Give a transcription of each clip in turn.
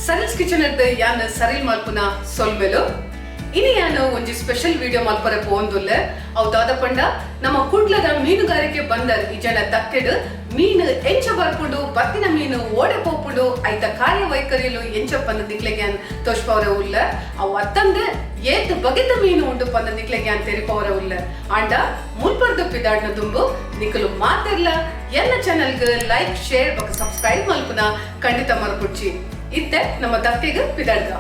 ಸರಿಲ್ಸ್ kitchen ಅಡ್ದು ಯಾನ್ ಸರಿಲ್ ಮಲ್ಪುನ ಸೊಲ್ಮೆಲು. ಇನಿ ಯಾನ್ ಒಂಜಿ ಸ್ಪೆಷಲ್ ವಿಡಿಯೋ ಮಲ್ಪರೆ ಪೋಂದುಲ್ಲೆ. ಅವು ದಾದ ಪಂಡ, ನಮ್ಮ ಕುಡ್ಲದ ಮೀನುಗಾರಿಕೆ ಬಂದರ್ ಇಜನ ದಕ್ಕೆಡ್ ಮೀನು ಎಂಚ ಬರ್ಪುಂಡು, ಬತ್ತಿನ ಮೀನು ಓಡೆ ಪೋಪುಂಡು, ಐತ ಕಾರ್ಯವೈಖರಿಲು ಎಂಚ ಪಂದ ನಿಕ್ಲೆಗ್ ಯಾನ್ ತೋಜ್ಪವರೆ ಉಲ್ಲ. ಅವು ಅತ್ತಂದೆ ಏತ್ ಬಗೆತ ಮೀನು ಉಂಡು ಪಂದ ನಿಕ್ಲೆಗ್ ಯಾನ್ ತೆರಿಪವರೆ ಉಲ್ಲ. ಆಂಡ ಮುಲ್ಪರ್ದು ಪಿದಾಡ್ನ ದುಂಬು ನಿಕುಲು ಮಾತೆರ್ಲ ಎನ್ನ ಚಾನೆಲ್ಗ್ ಲೈಕ್, ಶೇರ್ ಬೊಕ ಸಬ್ಸ್ಕ್ರೈಬ್ ಮಲ್ಪುನ ಖಂಡಿತ ಮರಪುಡ್ಚಿ. ಇತ್ತೆ ನಮ್ಮ ದಕ್ಕೆಗ್ ಪಿದಾಡ್ದ.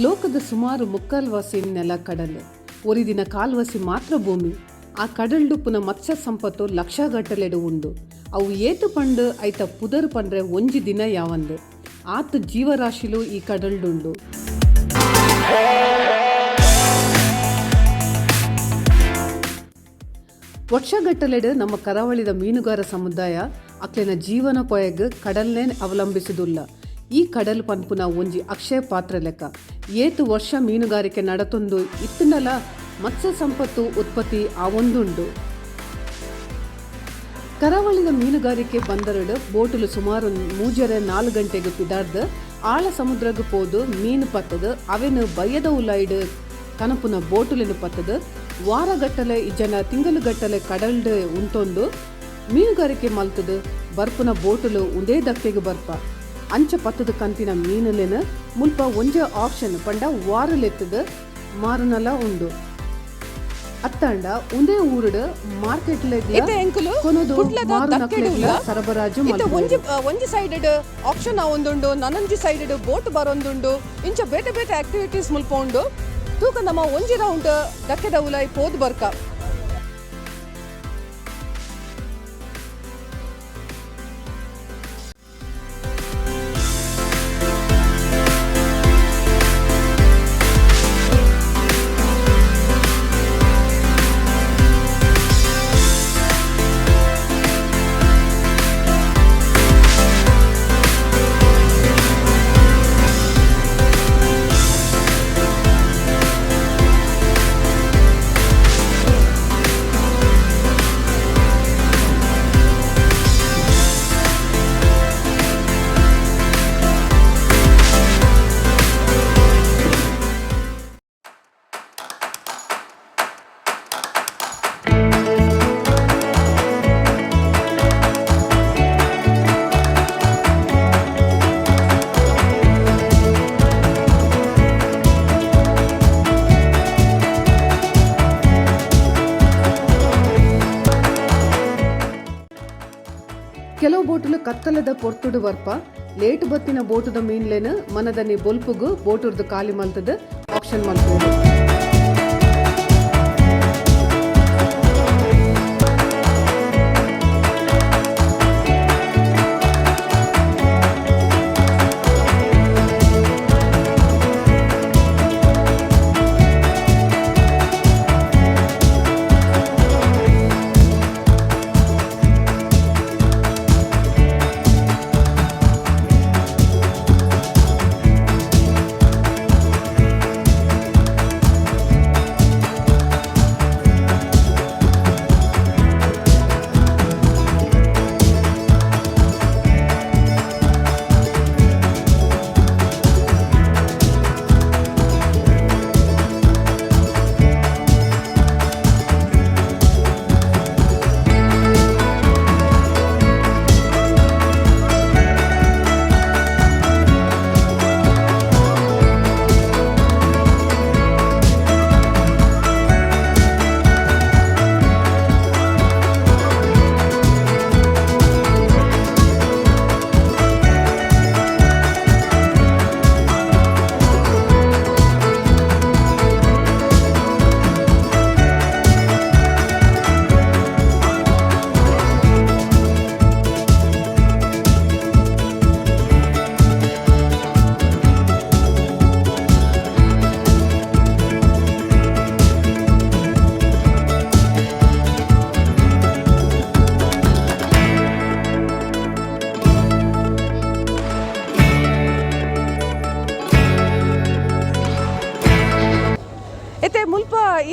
ಲೋಕದ ಸುಮಾರು ಮುಕ್ಕಾಲ್ವಾಸಿ ನೆಲ ಕಡಲ್, ಒರಿದಿನ ಕಾಲ್ವಾಸಿ ಮಾತ್ರ ಭೂಮಿ. ಆ ಕಡಲ್ಡುಪ್ಪುನ ಮತ್ಸ್ಯ ಸಂಪತ್ತು ಲಕ್ಷಗಟ್ಟಲೆಡು ಉಂಡು. ಅವು ಏತು ಪಂಡು ಐತ ಪುದರ್ ಪಂಡ್ರೆ ಒಂಜಿ ದಿನ ಯಾವಂದು, ಆತ್ ಜೀವರಾಶಿಲು ಈ ಕಡಲ್ಡುಂಡು. ವರ್ಷಗಟ್ಟಲೆಡು ನಮ್ಮ ಕರಾವಳಿದ ಮೀನುಗಾರ ಸಮುದಾಯ ಅಕ್ಲೆನ ಜೀವನೋಪಾಯಗ್ ಕಡಲ್ನೇ ಅವಲಂಬಿಸಿದುಲ್ಲ. ಈ ಕಡಲ್ ಪನ್ಪುನ ಒಂಜಿ ಅಕ್ಷಯ ಪಾತ್ರ ಲೆಕ್ಕ. ಏತ್ ವರ್ಷ ಮೀನುಗಾರಿಕೆ ನಡತೊಂದು ಇತ್ತ್ಂಡಲ ಮತ್ಸ್ಯ ಸಂಪತ್ತು ಉತ್ಪತ್ತಿ ಆವೊಂದುಂಡು. ಕರಾವಳಿದ ಮೀನುಗಾರಿಕೆ ಬಂದರುಡು ಬೋಟುಲು ಸುಮಾರು 3:30-4 ಗಂಟೆಗೆ ಪಿದಾಡ್ದ್ ಆಳ ಸಮುದ್ರಗ್ ಪೋದು ಮೀನು ಪತ್ತದು, ಅವೆನ್ ಬಯ್ಯದ ಉಲಾಯಿಡ್ ಕನಪುನ ಬೋಟುಲೆನ್ ಪತ್ತದು ವಾರಗಟ್ಟಲೆ ಇಜ್ಜಂಡ ತಿಂಗಲುಗಟ್ಟಲೆ ಕಡಲ್ಡ್ ಉಂತೊಂದು ಮೀನುಗಾರಿಕೆ ಮಲ್ತದು ಬರ್ಪುನ ಬೋಟುಲು ಉಂದೇ ದಕ್ಕೆಗ್ ಬರ್ಪ. ಅಂಚ ಪತ್ತದು ಕಂತಿನ ಮೀನುಲೆನ್ ಮುಲ್ಪ ಒಂಜೆ ಆಕ್ಷನ್ ಪಂಡ ವಾರಲೆತ್ತದು ಮಾರುನಲ ಉಂಡು. ಅತ್ತಾಂಡ ಉಂದೇ ಊರುಡು ಮಾರ್ಕೆಟ್ ಇತ್ತೆ ಎಂಕುಲು ಕೊನೊದು ಕುಡ್ಲದ ದಕ್ಕೆಡ್ ಮಾರುನಕ್ಲೆಗ್ಲ ಉಲ್ಲ. ಸರಬರಾಜು ಇತ್ತೆ ಒಂಜಿ ಮಲ್ಪುವೆರ್. ಒಂಜಿ ಸೈಡ್ ಆಕ್ಷನ್ ಆವೊಂದುಂಡು, ನನೊಂಜಿ ಸೈಡ್ ಬೋಟ್ ಬರೊಂದುಂಡು. ಇಂಚ ಬೇತೆ ಬೇತೆ ಆಕ್ಟಿವಿಟೀಸ್ ಮುಲ್ಪ ಉಂಡು. ತೂಕ, ನಮ್ಮ ಒಂಜಿ ರೌಂಡ್ ದಕ್ಕೆದ ಉಲಾಯಿ ಪೋದು ಬರ್ಕ. ಕೆಲವು ಬೋಟುಲು ಕತ್ತಲದ ಪೊರ್ತುಡು ಬರ್ಪ. ಲೇಟ್ ಬತ್ತಿನ ಬೋಟುದ ಮೀನ್ಲೆನ್ ಮನದನಿ ಬೊಲ್ಪುಗು ಬೋಟುರ್ದು ಖಾಲಿ ಮಲ್ತದು ಆಕ್ಷನ್ ಮಲ್ಪುವೆರ್.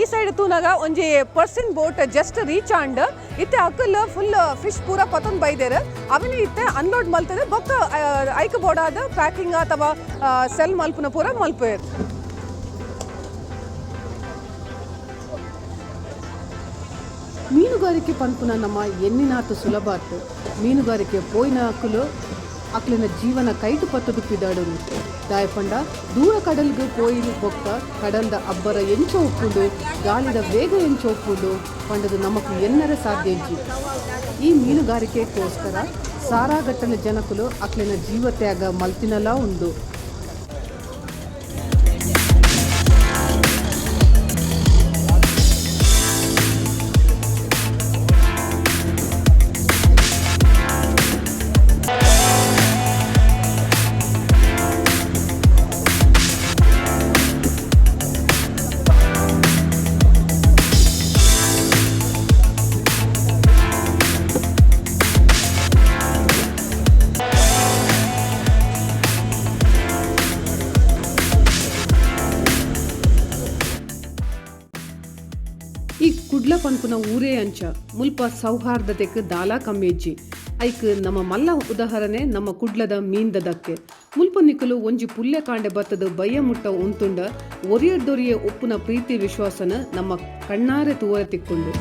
ಈ ಸೈಡ್ ತೂನಗ ಒಂಜಿ ಪರ್ಸನ್ ಬೋಟ್ ಜಸ್ಟ್ ರೀಚ್ ಆಂಡ್. ಇತ್ತೆ ಅಕಲ್ ಫುಲ್ ಫಿಶ್ ಪೂರ ಪತೊಂದು ಬೈದೇರ್. ಅವನೇ ಇತ್ತೆ ಅನ್ಲೋಡ್ ಮಲ್ತದೆ. ಬೊಕ್ಕ ಐಕ್ ಬೋಡಾದ ಪ್ಯಾಕಿಂಗ್ ಅಥವಾ ಸೆಲ್ ಮಲ್ಪುನ ಪೂರ ಮಲ್ಪುವೆರ್. ಮೀನುಗಾರಿಕೆ ಪನ್ಪುನ ನಮ್ಮ ಎನ್ನಿನಾತು ಸುಲಭ ಆತು. ಮೀನುಗಾರಿಕೆ ಪೋಯಿನ ಅಕುಲು ಅಕ್ಲಿನ ಜೀವನ ಕೈಟು ಪತ್ತದು ಪಿದಾಡನು. ದಾಯಪಂಡ ದೂರ ಕಡಲ್ಗ್ ಪೋಯಿ ಬೊಕ್ಕ ಕಡಲ್ದ ಅಬ್ಬರ ಎಂಚ ಉಪ್ಪುಂಡು, ಗಾಳಿದ ವೇಗ ಎಂಚ ಉಪ್ಪುಂಡು ಪಂಡದು ನಮಕ್ ಎನ್ನರೆ ಸಾಧ್ಯ ಇಜ್ಜಿ. ಈ ಮೀನುಗಾರಿಕೆಗೋಸ್ಕರ ಸಾರಾಗಟ್ಟಲೆ ಜನಕುಲು ಅಕ್ಲಿನ ಜೀವತ್ಯಾಗ ಮಲ್ತಿನಲಾ ಉಂಡು. ಈ ಕುಡ್ಲ ಪನ್ಪುನ ಊರೇ ಅಂಚ. ಮುಲ್ಪ ಸೌಹಾರ್ದತೆಕ್ ದಾಲಾ ಕಮ್ಮಿಜ್ಜಿ. ಐಕ್ ನಮ್ಮ ಮಲ್ಲ ಉದಾಹರಣೆ ನಮ್ಮ ಕುಡ್ಲದ ಮೀನ್ದ ದಕ್ಕೆ. ಮುಲ್ಪ ನಿಕುಲು ಒಂಜಿ ಪುಲ್ಯ ಕಾಂಡೆ ಬತ್ತದ ಬಯ್ಯ ಮುಟ್ಟ ಉಂತುಂಡ ಒರಿಯಡ್ದೊರಿಯೆ ಉಪ್ಪುನ ಪ್ರೀತಿ ವಿಶ್ವಾಸನ ನಮ್ಮ ಕಣ್ಣಾರೆ ತೂವರೆ ತಿಕ್ಕುಂಡು.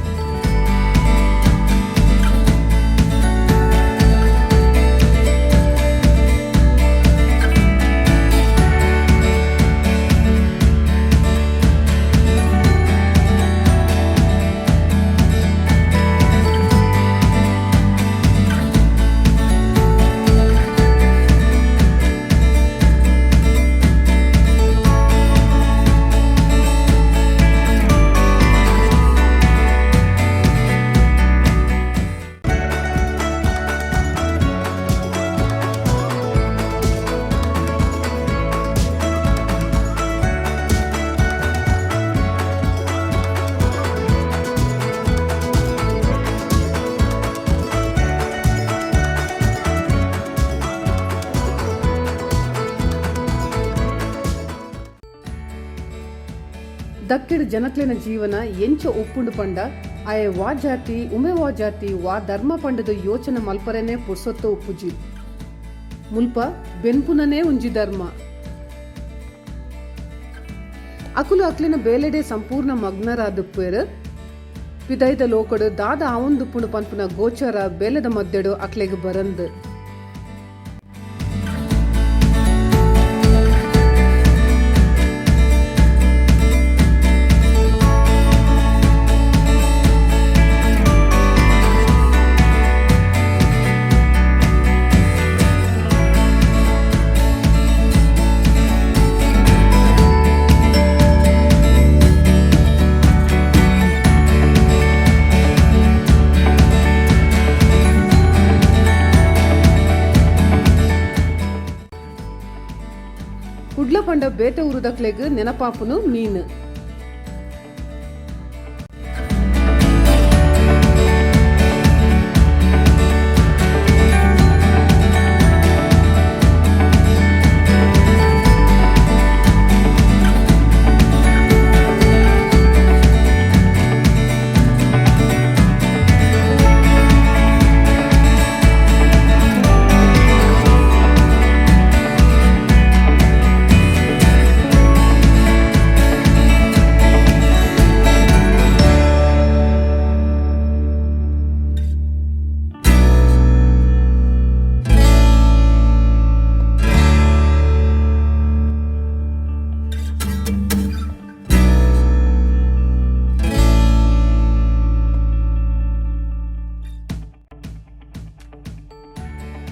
ದಕ್ಕಿಡ್ ಜನಕ್ಲೆನ ಜೀವನ ಎಂಚ ಉಪ್ಪುಂಡು ಪಂಡ, ಆಯೆ ವಾ ಜಾತಿ, ಉಮೆ ವಾ ಜಾತಿ, ವಾ ಧರ್ಮ ಪಂಡದ ಯೋಚನೆ ಮಲ್ಪರೆನೆ ಪುರ್ಸೊತ್ತು ಉಪ್ಪುಜಿ. ಮುಲ್ಪ ಬೆನ್ಪುನನೇ ಒಂಜಿ ಧರ್ಮ. ಅಕುಲು ಅಕ್ಲಿನ ಬೇಲೆಡೆ ಸಂಪೂರ್ಣ ಮಗ್ನರಾದುಪ್ಪೇರು. ಪಿದೈದ ಲೋಕಡು ದಾದ ಆವೊಂದುಪ್ಪುಂಡು ಪನ್ಪುನ ಗೋಚರ ಬೇಲೆದ ಮಧ್ಯಡು ಅಕ್ಲೆಗ್ ಬರಂದ್. ಕುಡ್ಲ ಪಂಡ ಬೇತೆ ಊರುದಕ್ಲೆಗ್ ನೆನಪಾಪುನು ಮೀನು.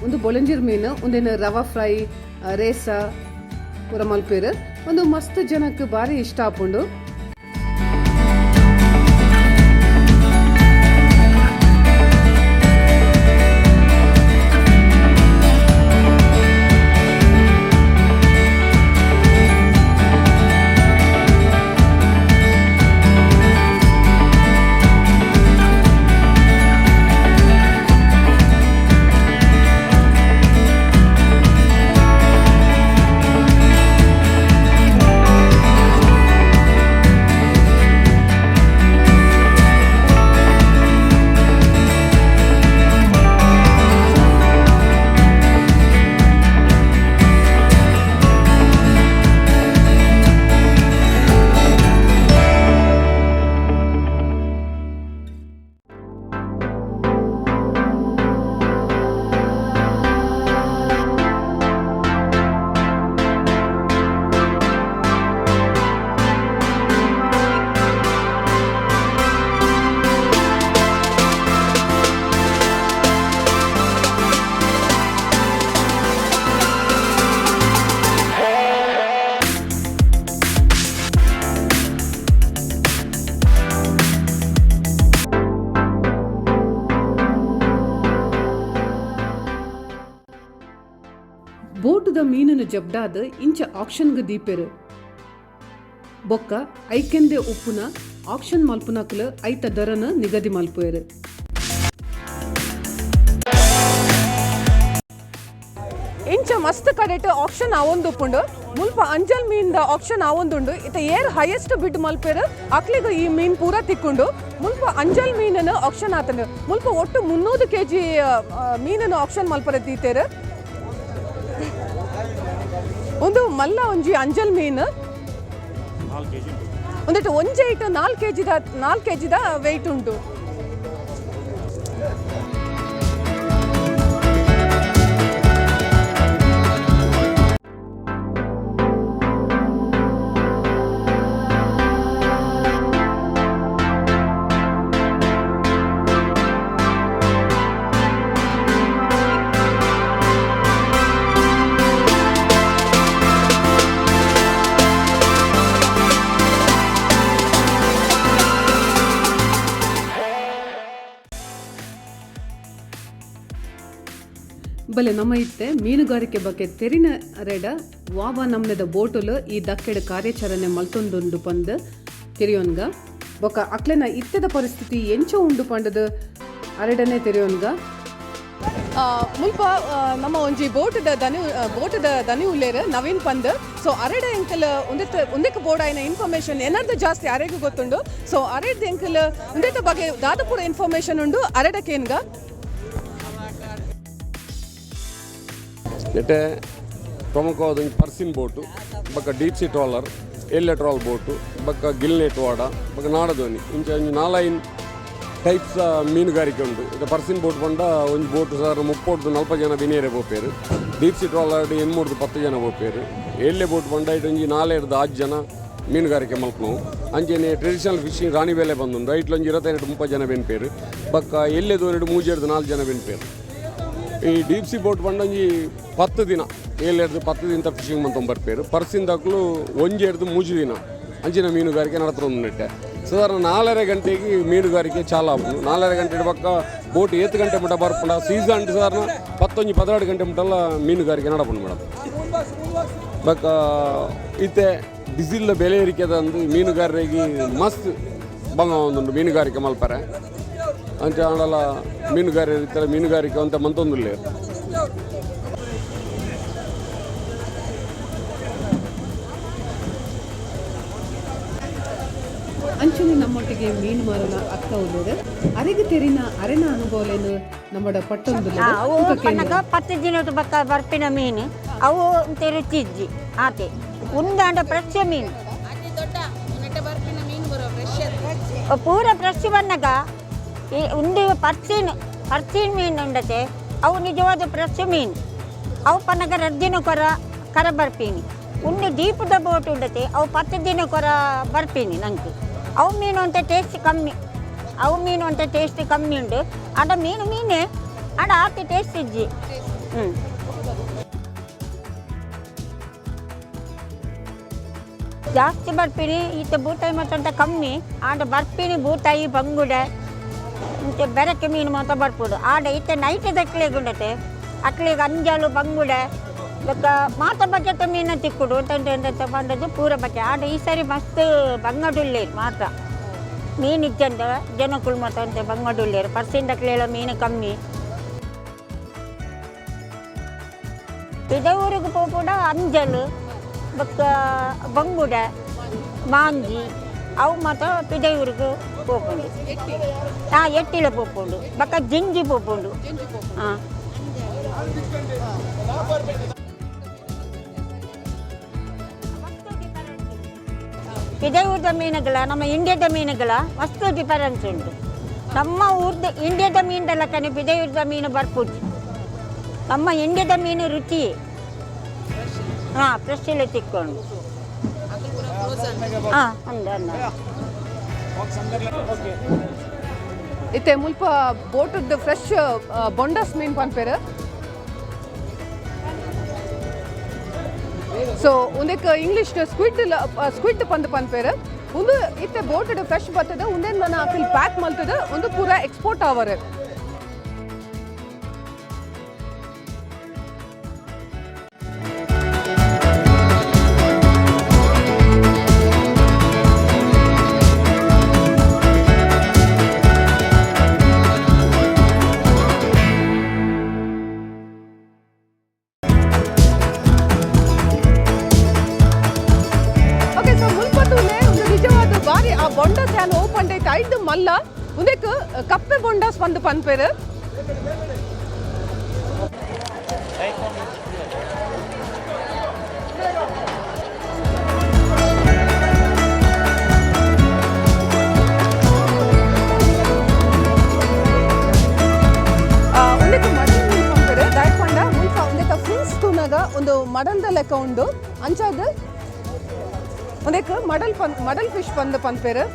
ಒಂದು ಬೊಳಂಜಿರ್ ಮೀನು, ಒಂದೇನು ರವಾ ಫ್ರೈ, ರೇಸ ಪೂರ ಮಲ್ಪೇರು. ಒಂದು ಮಸ್ತ್ ಜನಕ್ಕೆ ಭಾರಿ ಇಷ್ಟ ಆಪುಂಡು. ಜಬ್ಡಾದ್ ಇಂಚ ಆಕ್ಷನ್ಗ್ ದೀಪೆರ್. ಬೊಕ್ಕ ಐಕೆಂದೆ ಉಪ್ಪುನ ಆಕ್ಷನ್ ಮಲ್ಪುನಕ್ಲು ಐತ ದರನ್ ನಿಗದಿ ಮಲ್ಪುವೆರ್. ಇಂಚ ಮಸ್ತ್ ಕಡೆಟ್ ಆಕ್ಷನ್ ಆವೊಂದುಪ್ಪುಂಡು. ಮುಲ್ಪ ಅಂಜಲ್ ಮೀನ್ದ ಆಕ್ಷನ್ ಆವೊಂದುಂಡು. ಇತ್ತೆ ಏರ್ ಹೈಯೆಸ್ಟ್ ಬಿಡ್ ಮಲ್ಪೆರ್, ಅಕ್ಲೆಗ್ ಈ ಮೀನ್ ಪೂರ ತಿಕ್ಕುಂಡು. ಮುಲ್ಪ ಅಂಜಲ್ ಮೀನನ್ನು ಆಕ್ಷನ್ ಆತಂಡು. ಮುಲ್ಪ ಒಟ್ಟು 300 ಕೆಜಿ ಮೀನನ್ನು ಆಕ್ಷನ್ ಮಲ್ಪರೆ ದೀತೆರ್. ಒಂದು ಮಲ್ಲ ಒಂಜಿ ಅಂಜಲ್ ಮೀನ್. ಒಂದಿಟ್ಟು ಒಂಜಿ ಐಟ್ 4 ಕೆಜಿದ ವೆಯ್ಟ್ ಉಂಟು. ಬಲೆ ನಮ್ಮ ಇತ್ತೆ ಮೀನುಗಾರಿಕೆ ಬಗ್ಗೆ ತೆರಿನ ರೆಡ ವಾವ ನಮ್ನೆದ ಬೋಟುಲು ಈ ದಕ್ಕೆಡ್ ಕಾರ್ಯಾಚರಣೆ ಮಲ್ತೊಂದುಂಡು ಪಂದ್ ತೆರಿಯೋನ್ಗ. ಬೊಕ ಅಕ್ಲೆನ ಇತ್ತೆದ ಪರಿಸ್ಥಿತಿ ಎಂಚ ಉಂಡು ಪಂಡದು ಅರೆಡನೆ ತೆರಿಯೋನ್ಗ. ಮುಲ್ಪ ನಮ್ಮ ಒಂಜಿ ಬೋಟದ ದನಿ ಉಲ್ಲೇರ್ ನವೀನ್ ಪಂದ್. ಸೊ ಅರೆಡ ಎಂಕಲ್ ಉಂದೆತ್ ಉಂದೆಕ್ ಬೋಡಾಯಿನ ಇನ್ಫಾರ್ಮೇಶನ್ ಎನರ್ದು ಜಾಸ್ತಿ ಅರೆಗ್ ಗೊತ್ತುಂಡು. ಸೊ ಅರೆಡ್ ಎಂಕಲ್ ಉಂದೆತ ಬಗ್ಗೆ ದಾದ ಪೂರ ಇನ್ಫಾರ್ಮೇಶನ್ ಉಂಡು ಅರೆಡ ಕೇನ್ಗ. ನೆಟೆ ಪ್ರಮುಖವಾದ ಒಂಜಿ ಪರ್ಸಿನ್ ಬೋಟು, ಬೊಕ್ಕ ಡೀಪ್ ಸಿ ಟ್ರಾಲರ್, ಎಲ್ಲೆ ಟ್ರಾಲ್ ಬೋಟು, ಬೊಕ್ಕ ಗಿಲ್ನೆಟ್ ವಾಡ, ಬೊಕ್ಕ ನಾಡದೋಣಿ, ಇಂಚ ಒಂಜಿ ನಾಲೈನ್ ಟೈಪ್ಸ್ ಮೀನುಗಾರಿಕೆ ಉಂಡು. ಇದು ಪರ್ಸಿನ್ ಬೋಟ್ ಪಂಡ ಒಂಜಿ ಬೋಟು ಸಾಧಾರಣ 30ರ್ದು 40 ಜನ ಬಿನೇರೆ ಪೋಪೇರು. ಡೀಪ್ ಸಿ ಟ್ರಾಲರ್ 8ರ್ದು 10 ಜನ ಪೋಪೇರು. ಎಲ್ಲೆ ಬೋಟ್ ಪಂಡ ಇಟ್ಟು ಒಂಜಿ 4ರ್ದು 6 ಜನ ಮೀನುಗಾರಿಕೆ ಮಲ್ಪನವು. ಅಂಚೆನೆ ಟ್ರೆಡಿಷನಲ್ ಫಿಶಿಂಗ್ ರಾಣಿಬೇಲೆ ಬಂದುಂಡು. ಐಟ್ಲ ಒಂಜಿ 25 30 ಜನ ಬೆನ್ಪೇರು. ಬೊಕ್ಕ ಎಲ್ಲೆ ದೋಣಿಡ್ 3ರ್ದು 4 ಜನ ಬೆನ್ಪೇರು. ಈ ಡೀಪ್ ಸಿ ಬೋಟ್ ಪಂಡ ಒಂಜಿ 10 ದಿನ, 7ರ್ದು 10 ದಿನ ಫಿಶಿಂಗ್ ಮಂತೊಂದು ಬರ್ಪೇರು. ಪರ್ಸಿಂದಕ್ಲು 1ರ್ದು 3 ದಿನ ಅಂಚಿನ ಮೀನುಗಾರಿಕೆ ನಡತ್ರ ನೆಟ್ಟೆ. ಸಾಧಾರಣ 4.30 ಗಂಟೆಗೆ ಮೀನುಗಾರಿಕೆ ಚಾಲು ಆಪುಂಡು. 4.30 ಗಂಟೆ ಬೊಕ್ಕ ಬೋಟ್ ಏತ್ ಗಂಟೆ ಮುಟ್ಟ ಬರ್ಪುಂಡ? ಸೀಸನ್ ಸಾಧಾರಣ ಪತ್ತೊಂಜಿ 12 ಗಂಟೆ ಮುಟ್ಟಲ್ಲ ಮೀನುಗಾರಿಕೆ ನಡಪುಂಡು ಮೇಡಮ್. ಬೊಕ್ಕ ಇತ್ತೆ ಡೀಸೆಲ್ ಬೆಲೆ ಏರಿಕೆದಂದು ಮೀನುಗಾರರಿಗೆ ಮಸ್ತ್ ಬಂಗ ಒಂದುಂಡು ಮೀನುಗಾರಿಕೆ ಮಲ್ಪರೆ. ಅಂಚ ಆಂಡಲ ಮೀನುಗಾರರು ಇತ್ತರ ಮೀನುಗಾರಿಕೆ ಅಂತ ಮಂತೊಂದುಲ್ಲೆರ್. ಅಂಚನೆ ನಮ್ಮೊಟ್ಟಿಗೆ ಮೀನು ಮಾರನ ಅಕ್ಕ ಉಲ್ಲೇರ್. ಅರೆಗ್ ತೆರಿನ ಅರೆನ ಅನುಭವಲೇನು ನಮ್ಮಡ ಪಟ್ಟೊಂದುಲ್ಲೆರ್. ಅವು ಪನ್ನಗ 10 ದಿನದ ಬಕ್ಕ ಬರ್ಪಿನ ಮೀನು. ಅವು ಒಂತೆ ರುಚಿ ಇಜ್ಜಿ ಆತೆ. ಉಂದಾಂಡ ಫ್ರೆಶ್ ಮೀನು. ಅವು ಪೂರ ಫ್ರೆಶ್ ಬನ್ನಗ. ಈ ಉಂದು ಪರ್ಸೀನ್ ಪರ್ಸೀನ್ ಮೀನು ಉಂಡತೆ, ಅವು ನಿಜವಾದ ಫ್ರೆಶ್ ಮೀನು. ಅವು ಪನ್ನಗ 2 ದಿನ ಕೊರ ಕರ ಬರ್ಪೀನಿ. ಉಂದು ಡೀಪದ ಬೋಟ್ ಉಂಡತೆ, ಅವು 10 ದಿನ ಕೊರ ಬರ್ಪೀನಿ ನಂಗೆ. ಅವು ಮೀನು ಅಂತ ಟೇಸ್ಟ್ ಕಮ್ಮಿ. ಅವು ಮೀನು ಅಂತ ಟೇಸ್ಟ್ ಕಮ್ಮಿ ಉಂಡು. ಆಂಡ ಮೀನು ಮೀನೇ, ಆಂಡ ಆತೆ ಟೇಸ್ಟ್ ಇಜ್ಜಿ. ಜಾಸ್ತಿ ಬರ್ಪಿನಿ. ಈತ ಬೂತಾಯಿ ಮಾತ್ರ ಕಮ್ಮಿ. ಆಂಡ ಬರ್ಪಿನಿ ಬೂತಾಯಿ, ಬಂಗುಡೆ, ಇಂಚ ಬೆರಕೆ ಮೀನು ಮಾತ್ರ ಬರ್ಪುಡು. ಆಂಡ ಇತ್ತೆ ನೈಟ್ ದಕ್ಲೆಗ್ ಉಂಡತೆ, ಅಕ್ಲೆಗ್ ಅಂಜಾಲು, ಬಂಗುಡೆ, ಬೊಕ್ಕ ಮಾತ ಬಗೆತ ಮೀನು ತಿಕ್ಕುಡು. ಎಂತ ಪಂಡದು ಪೂರ ಬಗೆ. ಆಂಡ ಈ ಸರಿ ಮಸ್ತ್ ಬಂಗಡುಲ್ಲೇರು ಮಾತ್ರ. ಮೀನು ಇಜ್ಜಂದ ಜನಕುಲು ಮಾತ್ರ ಅಂತೆ ಬಂಗಡುಲ್ಲೇರು. ಪರ್ಸಿಂದಕ್ಲೆಲ್ಲ ಮೀನು ಕಮ್ಮಿ. ಇದೇ ಊರಿಗೆ ಪೋಪುಡ ಅಂಜಲು, ಬೊಕ್ಕ ಬಂಗುಡೆ, ಮಾಂಜಿ, ಅವು ಮಾತ್ರ ಪಿದೈ ಊರಿಗೆ ಪೋಪುಂಡು. ಹಾಂ, ಎಟ್ಟಿಲ ಪೋಪುಂಡು. ಬೊಕ್ಕ ಜಿಂಜಿ ಪೋಪುಂಡು. ಹಾಂ. ಪಿದೈ ಊರ್ದ ಮೀನುಗಳ ನಮ್ಮ ಇಂಡಿಯಾದ ಮೀನುಗಳ ಮಸ್ತ್ ಡಿಫರೆನ್ಸ್ ಉಂಟು. ನಮ್ಮ ಊರ್ದ ಇಂಡಿಯಾದ ಮೀನ್ದ ಲೆಕ್ಕನೆ ಪಿದೈ ಊರ್ದ ಮೀನು ಬರ್ಪುಜಿ. ನಮ್ಮ ಇಂಡಿಯಾದ ಮೀನು ರುಚಿ. ಹಾಂ, ಫ್ರೆಶ್ ಎಲ್ಲ ತಿಕ್ಕೊಂಡು. ಹಾಂ, ಅಂದ ಅಂದ. ಇತ್ತೆ ಮುಲ್ಪ ಬೋಟದ ಫ್ರೆಶ್ ಬೊಂಡಸ್ ಮೀನ್ ಪನ್ಪೇರು. ಸೊ ಉಂದೆಕ್ ಇಂಗ್ಲಿಷ್ ಸ್ಕ್ವಿಡ್ ಸ್ಕ್ವಿಡ್ ಪಂದ್ ಪನ್ಪೇರು. ಉಂದು ಇತ್ತೆ ಬೋಟಡ್ ಫ್ರೆಶ್ ಬರ್ತದೆ. ಉಂದೆನ್ ನನ ಅಕಲ್ ಪ್ಯಾಕ್ ಮಲ್ತದೆ. ಉಂದು ಪೂರ ಎಕ್ಸ್ಪೋರ್ಟ್ ಆವರೆ. ಬೊಂಡಸ್ ಯಾನ್ ಓಪನ್ ಐತೆ ಐದು ಮಲ್ಲ ಉಂದೆಕ್ ಕಪ್ಪೆ ಬೊಂಡಸ್ ಬಂದು ಪನ್ಪೇರು. ಉಂದೆಕ್ ಮಡಲ್ ಮೀನ್ ಪನ್ಪೇರು. ದಾಯೆ ಪಂಡ ಮುಲ್ಪ ಉಂದೆತ ಫಿನ್ಸ್ ತೂನಗ ಒಂದು ಮಡಲ್ದ ಲೆಕ್ಕ ಉಂಡು. ಅಂಚಾದ್ ಉಂದೆಕ್ ಮಡಲ್ ಪನ್ ಮಡಲ್ ಫಿಶ್ ಪಂದ್ ಪನ್ಪೇರು.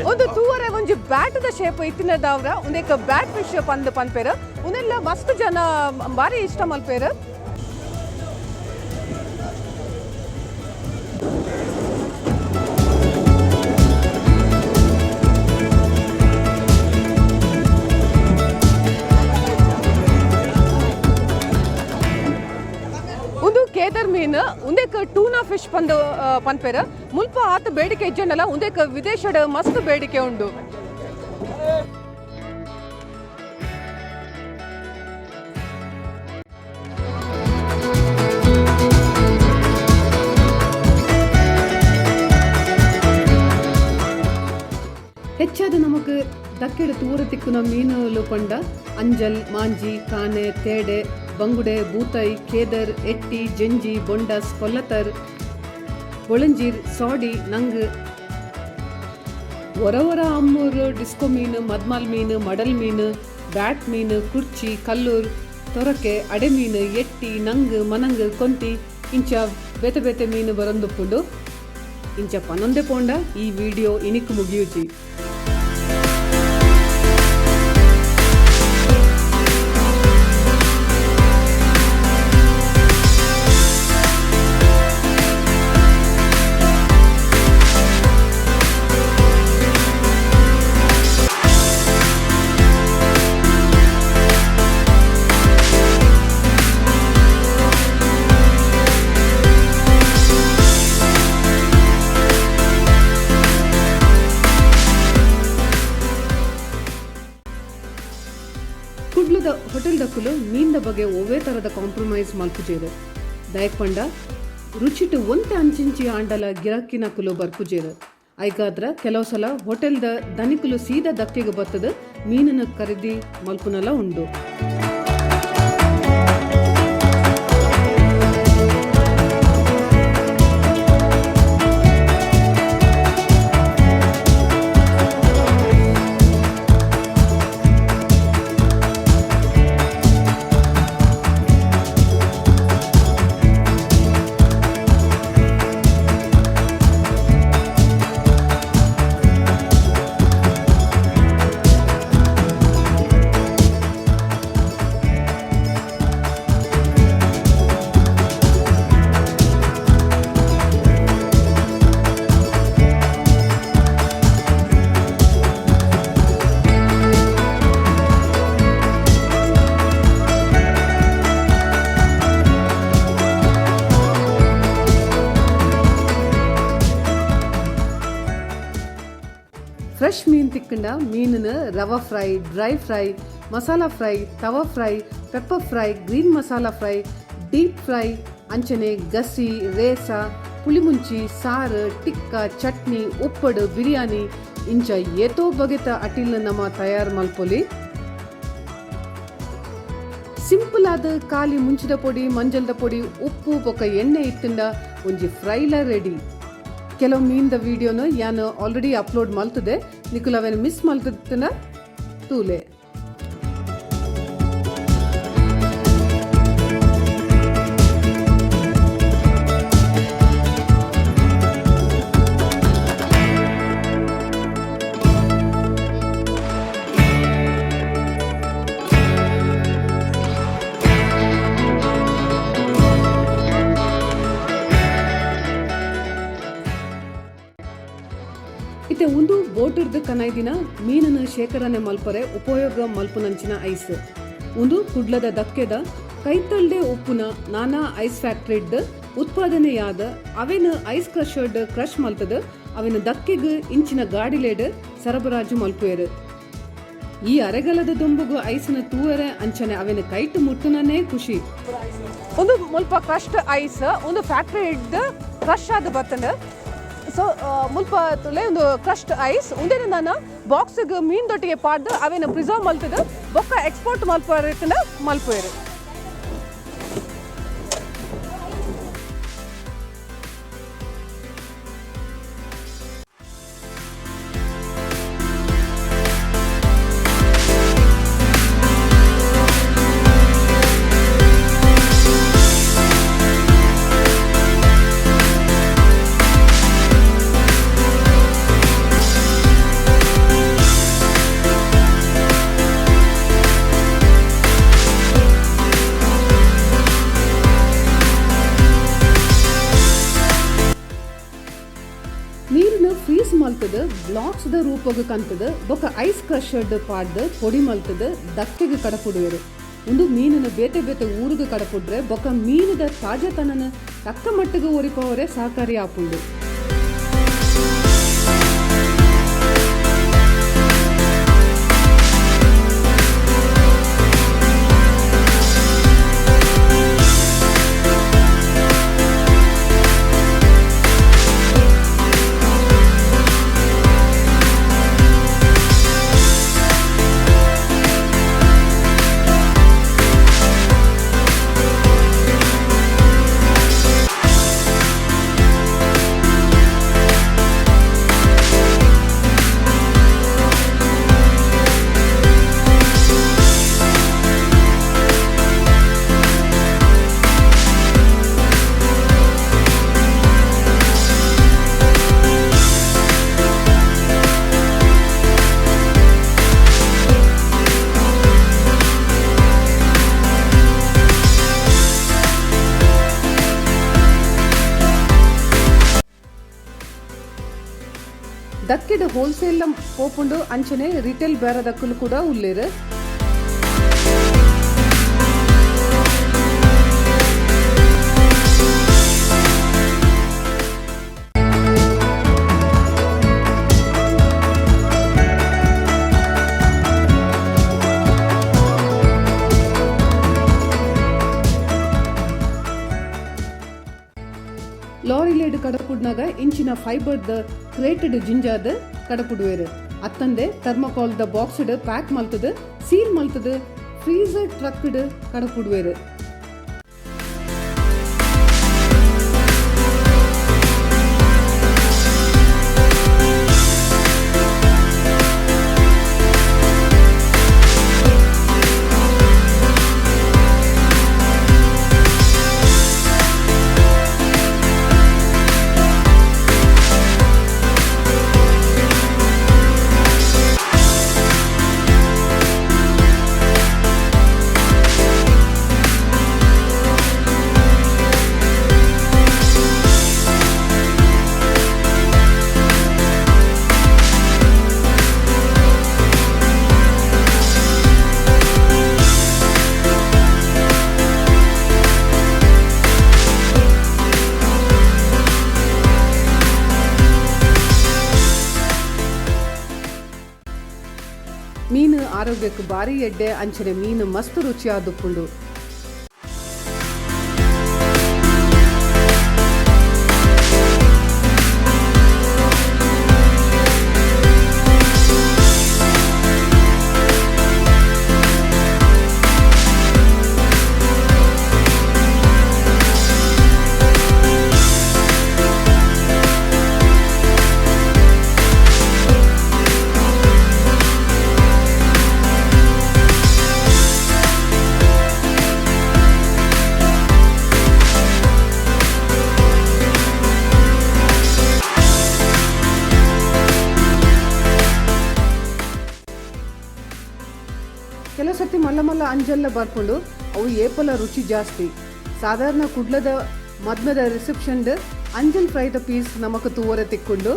ಒಂದು ತೂವರೆ ಒಂಜಿ ಬ್ಯಾಟ್ದ ಶೇಪ್ ಇತ್ತಿನದಾವ್ರ ಉಂದೆಕ್ ಬ್ಯಾಟ್ ಫಿಶ್ ಪಂದ್ ಪನ್ಪೇರು. ಉಂದೆಲ್ಲ ಮಸ್ತ್ ಜನ ಭಾರಿ ಇಷ್ಟ ಮಲ್ಪೇರು. ಒಂದು ಕೇದರ್ ಮೀನ್ ಉಂದೆಕ್ ಟೂನಾ ಫಿಶ್ ಪಂದ್ ಪನ್ಪೇರು. ಮುಲ್ಪ ಆತ ಬೇಡಿಕೆ ಇಜ್ಜಂಡಲ ಉಂದೆಕ್ ವಿದೇಶಡ್ ಮಸ್ತ್ ಬೇಡಿಕೆ ಉಂಡು. ಹೆಚ್ಚಾದ ನಮಕ್ ದಕ್ಕೆಡು ತೂರ ತಿಕ್ಕುನ ಮೀನುಲು ಪಂಡ ಅಂಜಲ್, ಮಾಂಜಿ, ಕಾನೆ, ತೇಡೆ, ಬಂಗುಡೆ, ಬೂತೈ, ಕೇದರ್, ಎಟ್ಟಿ, ಜಂಜಿ, ಬೊಂಡಸ್, ಕೊಲ್ಲತರ್, ಬೊಳಂಜೀರ್, ಸಾಡಿ, ನಂಗ್. ಒರ ಒರ ಅಮ್ಮೂರು ಡಿಸ್ಕೋ ಮೀನು, ಮದ್ಮಾಲ್ ಮೀನು, ಮಡಲ್ ಮೀನು, ಬ್ಯಾಟ್ ಮೀನು, ಕುರ್ಚಿ, ಕಲ್ಲೂರ್, ತೊರಕೆ, ಅಡೆ ಮೀನು, ಎಟ್ಟಿ, ನಂಗ್, ಮನಂಗ್, ಕೊಂತಿ ಇಂಚ ಬೇತೆ ಬೇತೆ ಮೀನು ಬರೊಂದುಪ್ಪುಂಡು. ಇಂಚ ಪನೊಂದೆ ಪೋಂಡ ಈ ವಿಡಿಯೋ ಇನಿಕ್ ಮುಗಿಯುಜಿ. ಕುಡ್ಲದ ಹೋಟೆಲ್ ದಕ್ಕುಲು ಮೀನ್ದ ಬಗ್ಗೆ ಒವ್ವೇ ತರದ ಕಾಂಪ್ರಮೈಸ್ ಮಲ್ಪುಜೇರು. ದಯಕ್ ಪಂಡ ರುಚಿಟ್ ಒಂತೆ ಅಂಚಿಂಚಿ ಆಂಡಲ ಗಿರಾಕಿನಕುಲು ಬರ್ಪುಜೇರು. ಐಗಾದ್ರ ಕೆಲವು ಸಲ ಹೋಟೆಲ್ದ ದನಿಕುಲು ಸೀದಾ ದಕ್ಕೆಗೆ ಬತ್ತದ ಮೀನನ್ನು ಖರೀದಿ ಮಲ್ಪುನಲ ಉಂಡು. ಫ್ರೆಶ್ ಮೀನು ತಿಕ್ಕಂಡ ಮೀನನ್ನು rava fry, dry fry, masala fry, tawa fry, pepper fry, green masala fry, deep fry, ಅಂಚನೆ ಗಸಿ, ರೇಸ, ಪುಳಿಮುಂಚಿ, ಸಾರು, ಟಿಕ್ಕ, ಚಟ್ನಿ, ಉಪ್ಪಡು, ಬಿರಿಯಾನಿ ಇಂಚ ಏತೋ ಬಗೆತ ಅಟಿಲ್ನ ನಮ ತಯಾರು ಮಲ್ಪೊಲಿ. ಸಿಂಪಲ್ ಆದ ಖಾಲಿ ಮುಂಚಿದ ಪೊಡಿ, ಮಂಜಲ್ದ ಪೊಡಿ, ಉಪ್ಪು ಬೊಕ್ಕ ಎಣ್ಣೆ ಇತ್ತಂಡ ಒಂಜಿ ಫ್ರೈಲ ರೆಡಿ. ಕೆಲವು ಮೀನ್ದ ವಿಡಿಯೋನ ಯಾನ್ ಆಲ್ರೆಡಿ ಅಪ್ಲೋಡ್ ಮಲ್ತದೆ. ನಿಕುಲು ಅವೆನ್ ಮಿಸ್ ಮಲ್ತದ ತೂಲೆ. ಇತ್ತೆ ಉಂದು ಬೋಟುರ್ದು ಕನೈದಿನ ಮೀನನ್ನು ಶೇಖರಣೆ ಮಲ್ಪರೆ ಉಪಯೋಗ ಮಲ್ಪುನಂಚಿನ ಐಸ್. ಉಂದು ಕುಡ್ಲದ ದಕ್ಕೆದ ಕೈತಲ್ಡೆ ಉಪ್ಪುನ ನಾನಾ ಐಸ್ ಫ್ಯಾಕ್ಟರಿಡ್ ಉತ್ಪಾದನೆಯಾದ ಅವೆನ್ ಐಸ್ ಕ್ರಷರ್ಡ್ ಕ್ರಷ್ ಮಲ್ತದ ಅವೆನ್ ದಕ್ಕೆಗ್ ಇಂಚಿನ ಗಾಡಿಲೇಡ್ ಸರಬರಾಜು ಮಲ್ಪುವೆರು. ಈ ಅರೆಗಲದ ದೊಂಬುಗು ಐಸ್ನ ತೂವರೆ ಅಂಚನೆ ಅವೆನ್ ಕೈಟ್ ಮುಟ್ಟುನನೇ ಖುಷಿ. ಒಂದು ಮುಲ್ಪ ಕ್ರಶ್ಡ್ ಐಸ್. ಒಂದು ಫ್ಯಾಕ್ಟರಿ ಇಡ್ದು ಕ್ರಶ್ ಆದ್ ಬತ್ತಂಡ್. ಸೊ ಮುಲ್ಪ ತುಲೆ ಒಂದು ಕ್ರಸ್ಟ್ ಐಸ್ ಉಂದೆನ ನಾನು ಬಾಕ್ಸ್ಗ್ ಮೀನ್ ದೊಟ್ಟಿಗೆ ಪಾಡ್ದು ಅವೇನ ಪ್ರಿಸರ್ವ್ ಮಲ್ತದ ಬೊಕ್ಕ ಎಕ್ಸ್ಪೋರ್ಟ್ ಮಲ್ಪುವ ಮಲ್ಪುವೆರು. ನೀರಿನ ಫ್ರೀಸ್ ಮಲ್ತದ ಬ್ಲಾಕ್ಸ್ ದ ರೂಪಗ್ ಕಂತದ ಬೊಕ ಐಸ್ ಕ್ರಷರ್ಡ್ ಪಾಡ್ದ್ ಪೊಡಿ ಮಲ್ತದ ದಕ್ಕೆಗ್ ಕಡಪುಡುವೆರು. ಉಂದು ಮೀನಿನ ಬೇತೆ ಬೇತೆ ಊರುಗ್ ಕಡಪುಡ್ರೆ ಬೊಕ ಮೀನುದ ತಾಜಾತನನ ತಕ್ಕ ಮಟ್ಟಿಗೆ ಒರಿಪವರೆ ಸಹಕಾರಿ ಆಪುಂಡು. ದಕ್ಕೆಡ್ ಹೋಲ್ಸೇಲ್ ಪೋಪುಂಡು ಅಂಚನೆ ರಿಟೇಲ್ ಬೇರದಕ್ಕಲು ಕೂಡ ಉಲ್ಲೇರು. ಲಾರಿ ಲೇಡ್ ಕಡಪುಡ್ನಾಗ ಇಂಚಿನ ಫೈಬರ್ ದ ಕ್ರೇಟೆಡ್ ಜಿಂಜಾದ ಕಡಪುಡುವೆರು. ಅತ್ತಂದೆ ಥರ್ಮೋಕಾಲ್ ದ ಬಾಕ್ಸ್ಡ್ ಪ್ಯಾಕ್ ಮಲ್ತದ ಸೀಲ್ ಮಲ್ತದ ಫ್ರೀಸರ್ ಟ್ರಕ್ಡ್ ಕಡಪುಡುವೆರು. ಮೀನು ಆರೋಗ್ಯಕ್ಕೆ ಭಾರಿ ಎಡ್ಡೆ ಅಂಚನೆ ಮೀನು ಮಸ್ತ್ ರುಚಿಯಾದುಪ್ಪುಂಡು. ಕೆಲವು ಸರ್ತಿ ಮಲ್ಲ ಮಲ್ಲ ಅಂಜಲ್ಲ ಬರ್ಕೊಂಡು ಅವು ಏಪಲ ರುಚಿ ಜಾಸ್ತಿ. ಸಾಧಾರಣ ಕುಡ್ಲದ ಮದ್ಮದ ರಿಸೆಪ್ಷನ್ ಅಂಜಲ್ ಫ್ರೈದ ಪೀಸ್ ನಮಕ್ ತೂವರೆ ತಿಕ್ಕೊಂಡು.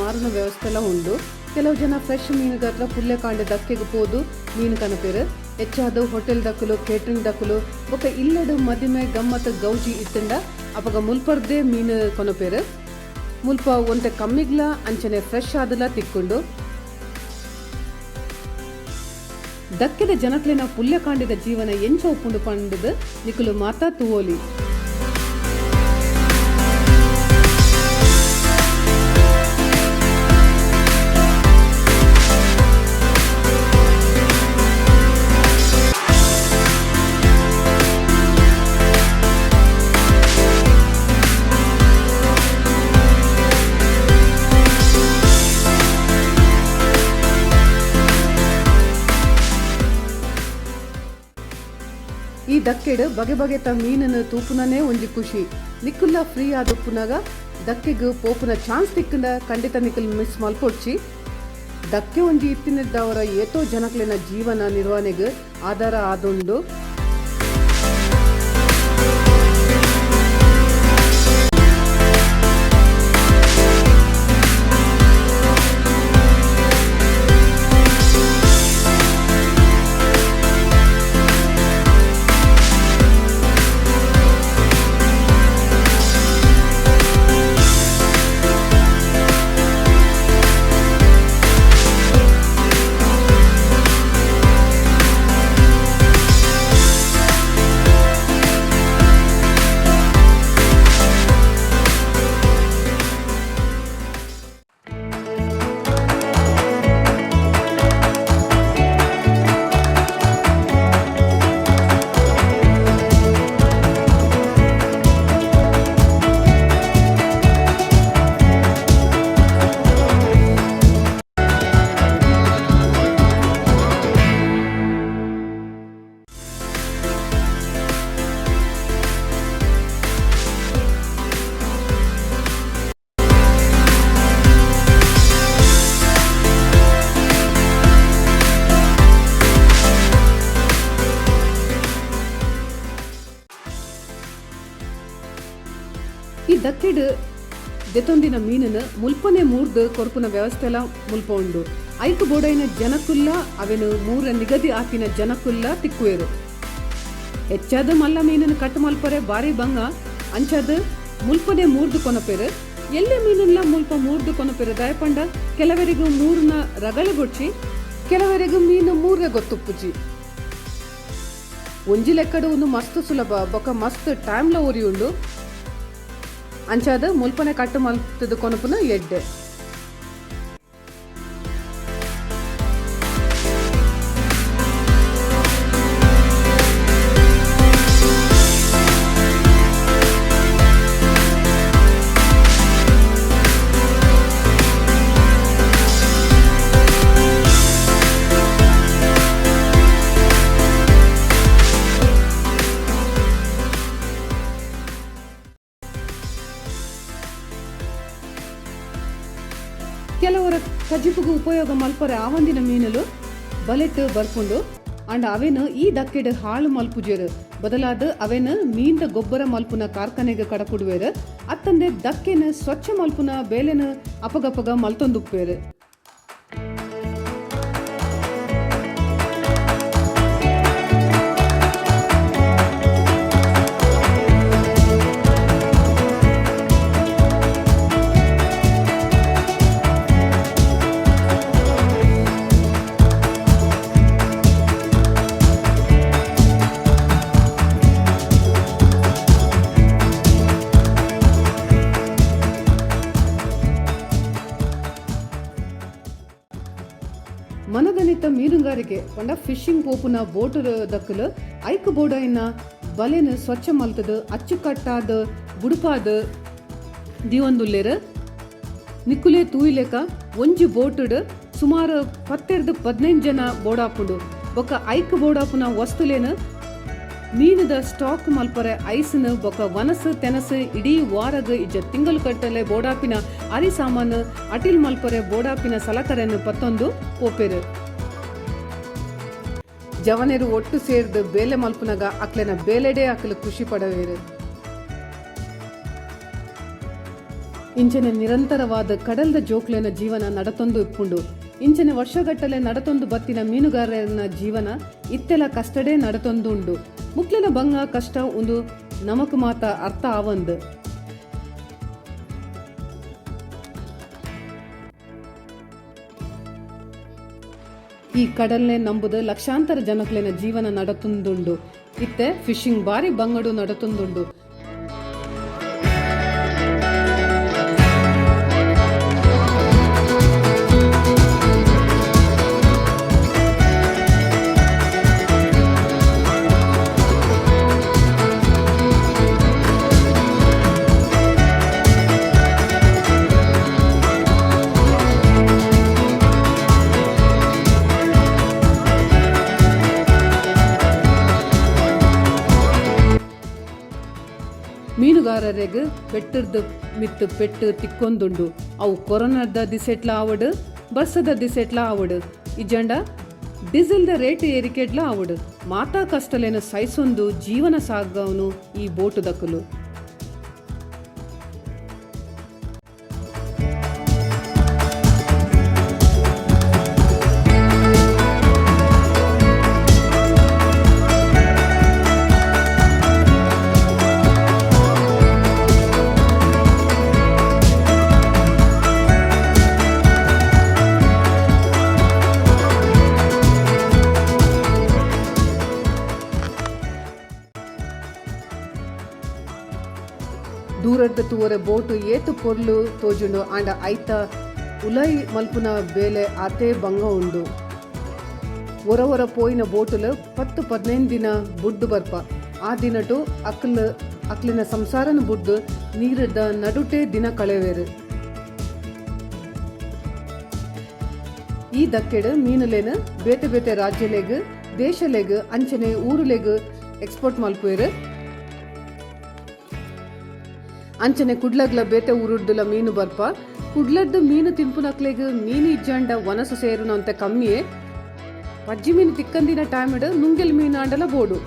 ಮಾರುನ ವ್ಯವಸ್ಥೆಲ ಉಂಡು. ಕೆಲವು ಜನ ಫ್ರೆಶ್ ಮೀನುಗಾತ್ರ ಪುಲ್ಯ ಕಾಂಡೆ ದಕ್ಕೆಗ್ ಪೋದು ಮೀನು ಕನಪೆರ್. ಹೆಚ್ಚಾದ್ ಹೋಟೆಲ್ ದಕುಲು, ಕೇಟರಿಂಗ್ ದಕುಲು ಬೊಕ ಇಲ್ಲಡ್ ಮದಿಮೆ ಗಮ್ಮತ್ ಗೌಜಿ ಇತ್ತ್ಂಡ ಅಪಗ ಮುಲ್ಪರ್ದೇ ಮೀನು ಕೊನೊಪೆರ್. ಮುಲ್ಪ ಒಂತೆ ಕಮ್ಮಿಗ್ಲಾ ಅಂಚನೆ ಫ್ರೆಶ್ ಆದುಲ ತಿಕ್ಕುಂಡು. ದಕ್ಕೆದ ಜನಕ್ಲೆನ ಪುಲ್ಯಕಾಂಡೆದ ಜೀವನ ಎಂಚ ಉಪ್ಪುಂಡು ಪಂಡುದು ನಿಕುಲು ಮಾತಾ ತೂವೊಲಿ. ಈ ದಕ್ಕೆಡ್ ಬಗೆ ಬಗೆತ ಮೀನನ್ನು ತೂಪುನನೇ ಒಂಜಿ ಖುಷಿ. ನಿಕುಲ್ಲ ಫ್ರೀ ಆದುಪ್ಪುನಗ ದಕ್ಕೆಗ್ ಪೋಪುನ ಚಾನ್ಸ್ ತಿಕ್ಕುಂಡ ಖಂಡಿತ ನಿಕುಲ್ ಮಿಸ್ ಮಲ್ಪೊಡ್ಚಿ. ದಕ್ಕೆ ಒಂಜಿ ಇತ್ತಿನದ್ದಾವರ ಏತೋ ಜನಕ್ಲೆನ ಜೀವನ ನಿರ್ವಹಣೆಗ್ ಆಧಾರ ಆದುಂಡು. ಈ ದಕ್ಕೆಡ್ ದೆತೊಂದಿನ ಮೀನನ್ನು ಮುಲ್ಪನೆ ಮೂರ್ದು ಕೊರ್ಪುನ ವ್ಯವಸ್ಥೆಲ ಮುಲ್ಪ ಉಂಡು. ಐಕ್ ಬೋಡೈನ ಜನಕುಲ್ಲ ಅವೆನು ಮೂರ ನಿಗದಿ ಆತಿನ ಜನಕುಲ್ಲ ತಿಕ್ಕುವೆರು. ಹೆಚ್ಚಾದ ಮಲ್ಲ ಮೀನನ್ನು ಕಟ್ ಮಲ್ಪರೆ ಬಾರಿ ಬಂಗ ಅಂಚಾದ ಮುಲ್ಪನೆ ಮೂರ್ದು ಕೊನಪೆರು. ಎಲ್ಲೆ ಮೀನನ್ಲ ಮುಲ್ಪ ಮೂರ್ದು ಕೊನಪೆರು. ದಾಯಪಂಡ ಕೆಲವರಿಗೂ ಮೂರ್ನ ರಗಳೆ ಬೊಡ್ಚಿ, ಕೆಲವರಿಗೂ ಮೀನು ಮೂರ್ರೆ ಗೊತ್ತುಪ್ಪುಜಿ. ಒಂಜಿ ಲೆಕ್ಕಡು ಒಂದು ಮಸ್ತ್ ಸುಲಭ ಬೊಕ ಮಸ್ತ್ ಟೈಮ್ಲ ಒರಿಯುಂಡು. ಅಂಚಾದ ಮುಲ್ಪನೆ ಕಟ್ಟು ಮಲ್ತದ ಕೊನಪುನ ಎಡ್ಡೆ. ಕೆಲವರ ಕಜಿಪುಗು ಉಪಯೋಗ ಮಲ್ಪರೆ ಆವಂದಿನ ಮೀನುಲು ಬಲೆಟ್ ಬರ್ಪುಂಡು. ಅಂಡ ಅವೆನ್ ಈ ದಕ್ಕೆಡ್ ಹಾಳು ಮಲ್ಪುಜೆರ್. ಬದಲಾದ ಅವೆನ್ ಮೀನ್ದ ಗೊಬ್ಬರ ಮಲ್ಪುನ ಕಾರ್ಖಾನೆಗೆ ಕಡಪುಡುವೆರ್. ಅತ್ತಂದೆ ದಕ್ಕೆನ್ ಸ್ವಚ್ಛ ಮಲ್ಪುನ ಬೇಲೆನ್ ಅಪಗಪಗ ಮಲ್ತೊಂದುಪ್ಪೆರ್. ಮನದನಿತ ಮೀನುಗಾರಿಕೆ ಪಂಡ ಫಿಶಿಂಗ್ ಪೋಪುನ ಬೋಟ್ ದಕ್ಕಲು ಐಕ್ ಬೋಡೈನ ಬಲೆನ್ ಸ್ವಚ್ಛ ಮಲ್ತದು ಅಚ್ಚುಕಟ್ಟಾದ ಬುಡುಪಾದ ದಿವೊಂದುಲ್ಲೆರ್. ನಿಕ್ಕುಲೆ ತೂಯಿಲೆಕ ಒಂಜಿ ಬೋಟುಡ್ ಸುಮಾರು 10-15 ಜನ ಬೋಡಾಪುಂಡು. ಬೊಕ್ಕ ಐಕ್ ಬೋಡಾಪುನ ವಸ್ತುಲೇನು ಮೀನುದ ಸ್ಟಾಕ್ ಮಲ್ಪರೆ ಐಸ್ನು ಬೊಕ್ಕ ವನಸು ತೆನಸು ಇಡೀ ವಾರಗ್ ಇಜ್ಜ ತಿಂಗಳು ಕಟ್ಟಲೆ ಬೋಡಾಪಿನ ಅರಿ ಸಾಮಾನು ಅಟಿಲ್ ಮಲ್ಪರೆ ಬೋಡಾಪಿನ ಸಲಕರೆನ್ ಪತ್ತೊಂದು ಪೋಪೆರು. ಜವನೆರು ಒಟ್ಟು ಸೇರ್ದು ಬೇಲೆ ಮಲ್ಪುನಗ ಅಕ್ಲೆನ ಬೇಲೆಡೆ ಅಕ್ಲು ಖುಷಿ ಪಡವೇರು. ಇಂಚನೆ ನಿರಂತರವಾದ ಕಡಲ್ದ ಜೋಕ್ಲೆನ ಜೀವನ ನಡತೊಂದು ಇಪ್ಪುಂಡು. ಇಂಚನೆ ವರ್ಷಗಟ್ಟಲೆ ನಡತೊಂದು ಬತ್ತಿನ ಮೀನುಗಾರನ ಜೀವನ ಇತ್ತೆಲ ಕಷ್ಟಡೇ ನಡತೊಂದು ಉಂಡು. ಮುಕ್ಲೆನ ಬಂಗ ಕಷ್ಟ ಉಂದು ನಮಕ್ ಮಾತ ಅರ್ಥ ಆವಂದು. ಈ ಕಡಲ್ನೆ ನಂಬುದು ಲಕ್ಷಾಂತರ ಜನಕ್ಲೆನ ಜೀವನ ನಡತೊಂದುಂಡು. ಇತ್ತೆ ಫಿಶಿಂಗ್ ಬಾರಿ ಬಂಗಡು ನಡತೊಂದುಂಡು. ಮೀನುಗಾರರಿಗೆ ಪೆಟ್ಟರ್ದು ಮಿತ್ತು ಪೆಟ್ಟು ತಿಕ್ಕೊಂದುಂಡು. ಅವು ಕೊರೋನಾದ ದಿಸೆಟ್ಲ ಆವಡು, ಬರ್ಸದ ದಿಸೆಟ್ಲ ಆವಡು, ಇಜ್ಜಂಡ ಡೀಸೆಲ್ದ ರೇಟ್ ಏರಿಕೆಡ್ಲ ಆವಡು, ಮಾತಾ ಕಷ್ಟಲೇನ ಸೈಸೊಂದು ಜೀವನ ಸಾಗವನು ಈ ಬೋಟು ದಕ್ಕಲು. ದೂರಡ್ದ ತೂವರೆ ಬೋಟು ಏತು ಪೊರ್ಲು ತೋಜುಂಡು. ಆಂಡ ಐತ ಉಲೈ ಮಲ್ಪುನ ಬೇಲೆ ಆತೇ ಬಂಗ ಉಂಡು. ಒರ ಒರ ಪೋಯಿನ ಬೋಟುಲು 10-15 ದಿನ ಬುಡ್ಡು ಬರ್ಪ. ಆ ದಿನಟು ಅಕ್ಲ್ ಅಕ್ಲಿನ ಸಂಸಾರನ ಬುಡ್ಡು ನೀರದ ನಡುಟೇ ದಿನ ಕಳೆವೇರು. ಈ ದಕ್ಕೆಡ್ ಮೀನುಲೇನು ಬೇತೆ ಬೇತೆ ರಾಜ್ಯಲೆಗ್, ದೇಶಲೆಗ್, ಅಂಚನೆ ಊರುಲೆಗ್ ಎಕ್ಸ್ಪೋರ್ಟ್ ಮಲ್ಪುವೆರು. ಅಂಚನೆ ಕುಡ್ಲಗ್ಲ ಬೇತೆ ಊರುಡ್ದುಲ ಮೀನು ಬರ್ಪ. ಕುಡ್ಲದ್ದು ಮೀನು ತಿನ್ಪುನಕ್ಲೆಗ್ ಮೀನು ಇಜ್ಜಾಂಡ ವನಸು ಸೇರುನಂತ ಕಮ್ಮಿಯೇ. ಪಜ್ಜಿ ಮೀನು ತಿಕ್ಕಂದಿನ ಟೈಮಿಡ್ ನುಂಗೆಲ್ ಮೀನು ಆಂಡಲ ಬೋಡು.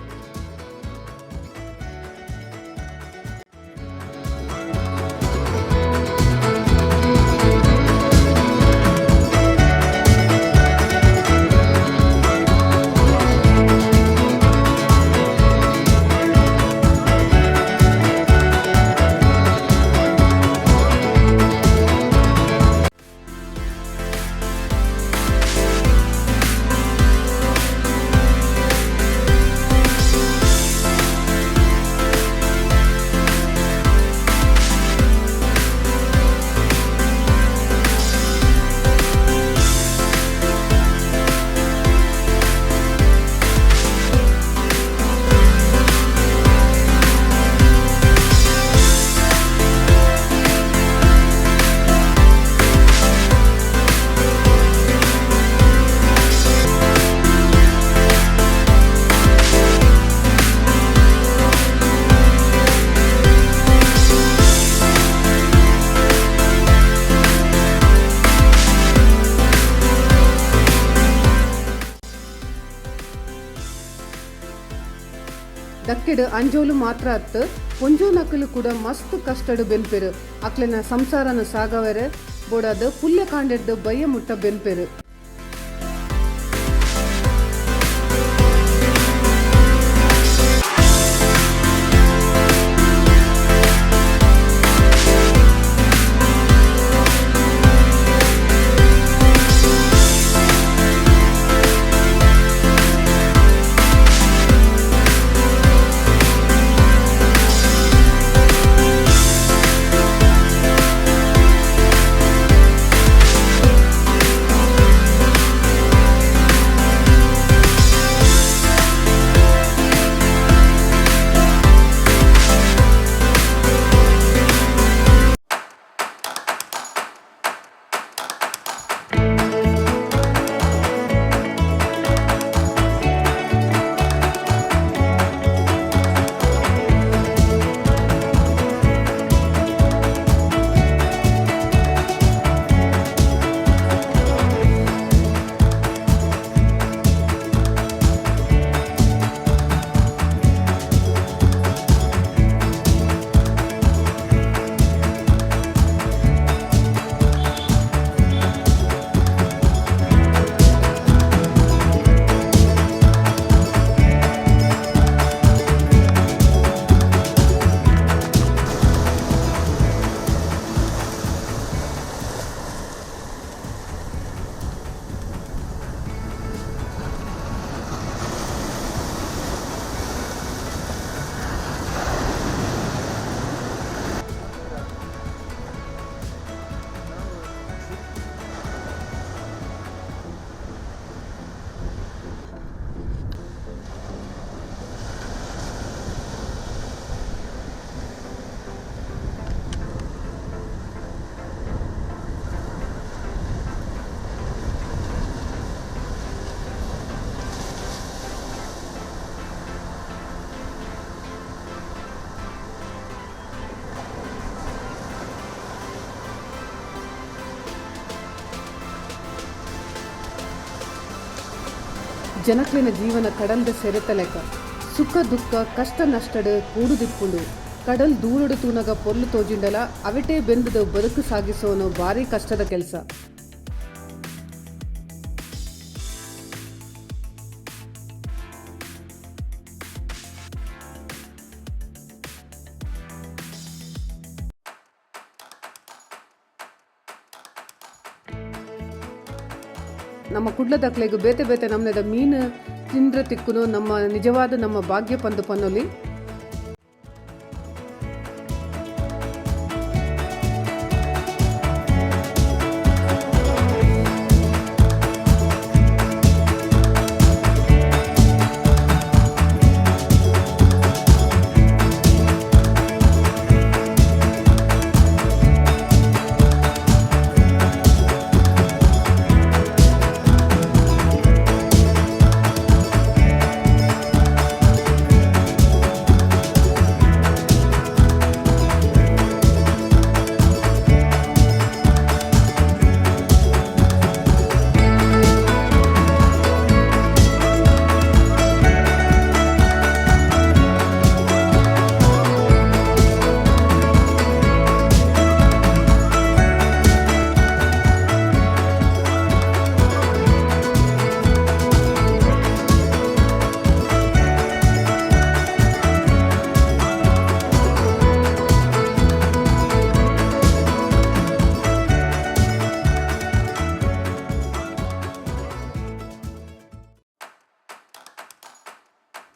ದಕ್ಕೆಡ್ ಅಂಜೋಲು ಮಾತ್ರ ಅತ್ತು, ಪೊಂಜೋ ನಕಲು ಕೂಡ ಮಸ್ತ್ ಕಷ್ಟಡ್ ಬೆನ್ಪೆರು. ಅಕ್ಲೆನ ಸಂಸಾರನ ಸಾಗವೆರೆ ಬೋಡಾದ್ ಪುಲ್ಯ ಕಾಂಡೆಡ್ದು ಬಯ್ಯ ಮುಟ್ಟ ಬೆನ್ಪೆರು. ಜನಕ್ಲೆನ ಜೀವನ ಕಡಲ್ದ ಸೆರೆತಲೆಕ ಸುಖ ದುಃಖ ಕಷ್ಟ ನಷ್ಟಡ್ ಕೂಡುದಿಪ್ಪುಂಡು. ಕಡಲ್ ದೂರಡು ತೂನಗ ಪೊರ್ಲು ತೋಜಿಂಡಲ ಅವೆಟೇ ಬೆಂದುದು ಬದುಕು ಸಾಗಿಸೋನು ಭಾರಿ ಕಷ್ಟದ ಕೆಲಸ. ನಮ್ಮ ಕುಡ್ಲದಕ್ಲೆಗ್ ಬೇತೆ ಬೇತೆ ನಮ್ನೆದ ಮೀನು ತಿಂದ್ರ ತಿಕ್ಕುನು ನಮ್ಮ ನಿಜವಾದ ನಮ್ಮ ಭಾಗ್ಯ ಪಂದು ಪನ್ನೊಲಿ.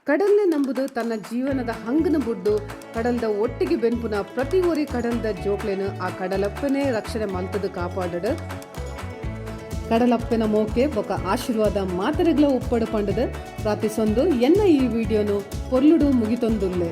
ಕಡಲ್ನೆ ನಂಬುದು ತನ್ನ ಜೀವನದ ಹಂಗನ ಬುಡ್ಡು ಕಡಲ್ದ ಒಟ್ಟಿಗೆ ಬೆನ್ಪುನ ಪ್ರತಿ ಒರಿ ಕಡಲ್ದ ಜೋಕ್ಲೆನು ಆ ಕಡಲಪ್ಪನೇ ರಕ್ಷಣೆ ಮಲ್ತದು ಕಾಪಾಡಡು. ಕಡಲಪ್ಪನ ಮೋಕೆ ಬೊಕ ಆಶೀರ್ವಾದ ಮಾತರೆಗ್ಲ ಉಪ್ಪಡು ಪಂಡದು ಪ್ರಾರ್ಥಿಸೊಂದು ಎನ್ನ ಈ ವಿಡಿಯೋನು ಪೊರ್ಲುಡು ಮುಗಿತೊಂದುಲ್ಲೆ.